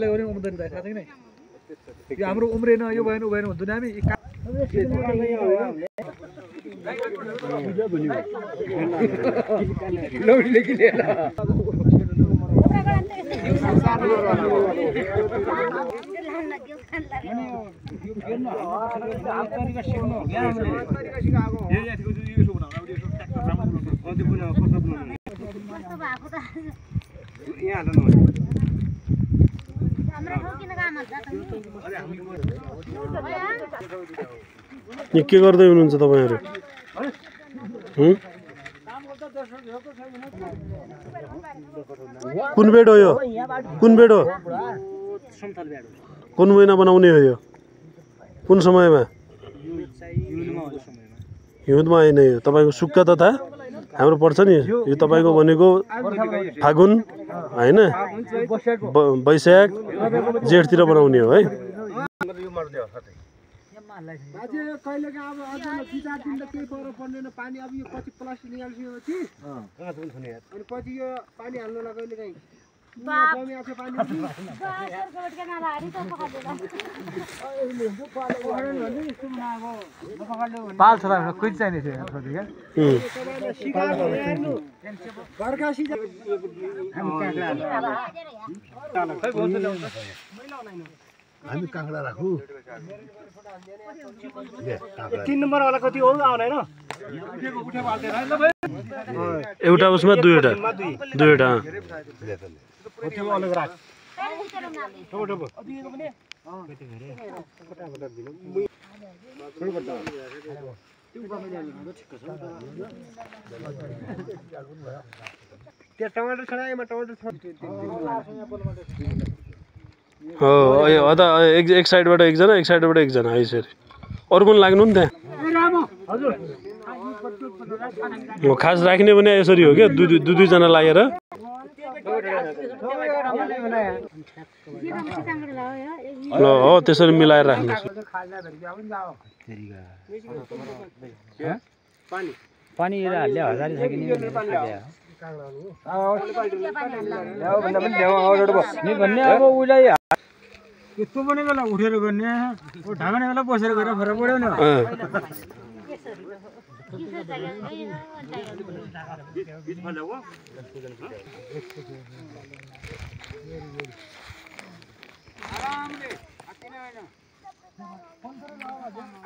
यो हाम्रो उम्रेन यो भएन उ भएन भन्दैन हामी लौडीले किनेला के गर्दै हुनुहुन्छ तपाईहरु कुन बेड हो यो कुन बेड हो कुन महिना बनाउने हो यो कुन समयमा हिउँदमा हैन यो तपाईको सुक्खा तथा हाम्रो पर्छ नि यो तपाईको भनेको फागुन हैन वैशाख जेठतिर बनाउने हो है बाजे कहिले का अब अझ 2-4 दिन त केही फरक पर्दैन पानी अब यो पछि प्लास्टिक निकाल्सपछि कहाँ पनि थुने अनि पछि यो पानी हाल्नु ला कहिले काई जमी आछ पानी सरकोट के नाला हारी त पखाल्दैन यो पाले पखाल्दैन भने यस्तो बनाको नपखाल्यो भने पाल छोरा कुइ चाहिने थियो छोरी के तपाईले सिकाएको हेर्नु घरका सिका हामी काक्ला खै भन्छ ल्याउँछ हामी काक्ला राखु 3 नम्बर वाला कति हो आउँदैन उठेको हाल्दैन ल भाइ एउटा उसमा दुईवटा उठेको अलग राख टोटो अधिएको पनि त्यो टमाटर छडाएमा टमाटर छ हो अदा एक साइडबाट एकजना एक साइडबाट एकजना आइसरी अरु पनि लाग्नु नि त्यहाँ खास राख्ने भने यसरी हो क्या दुई जना लागेर ल हो त्यसरी मिलाएर राख्नु पानी हाल्ले हजारी छ कि नि भन्ने अब उलाई यस्तो पनि बेला उठेर गर्ने ढाक्ने बेला बसेर गरेर फरक पर्यो नि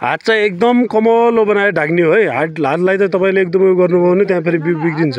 हात चाहिँ एकदम कमलो बनाएर ढाक्ने हो है हातलाई त तपाईले एकदम गर्नुभयो भने त्यहाँ फेरि बिग्रिन्छ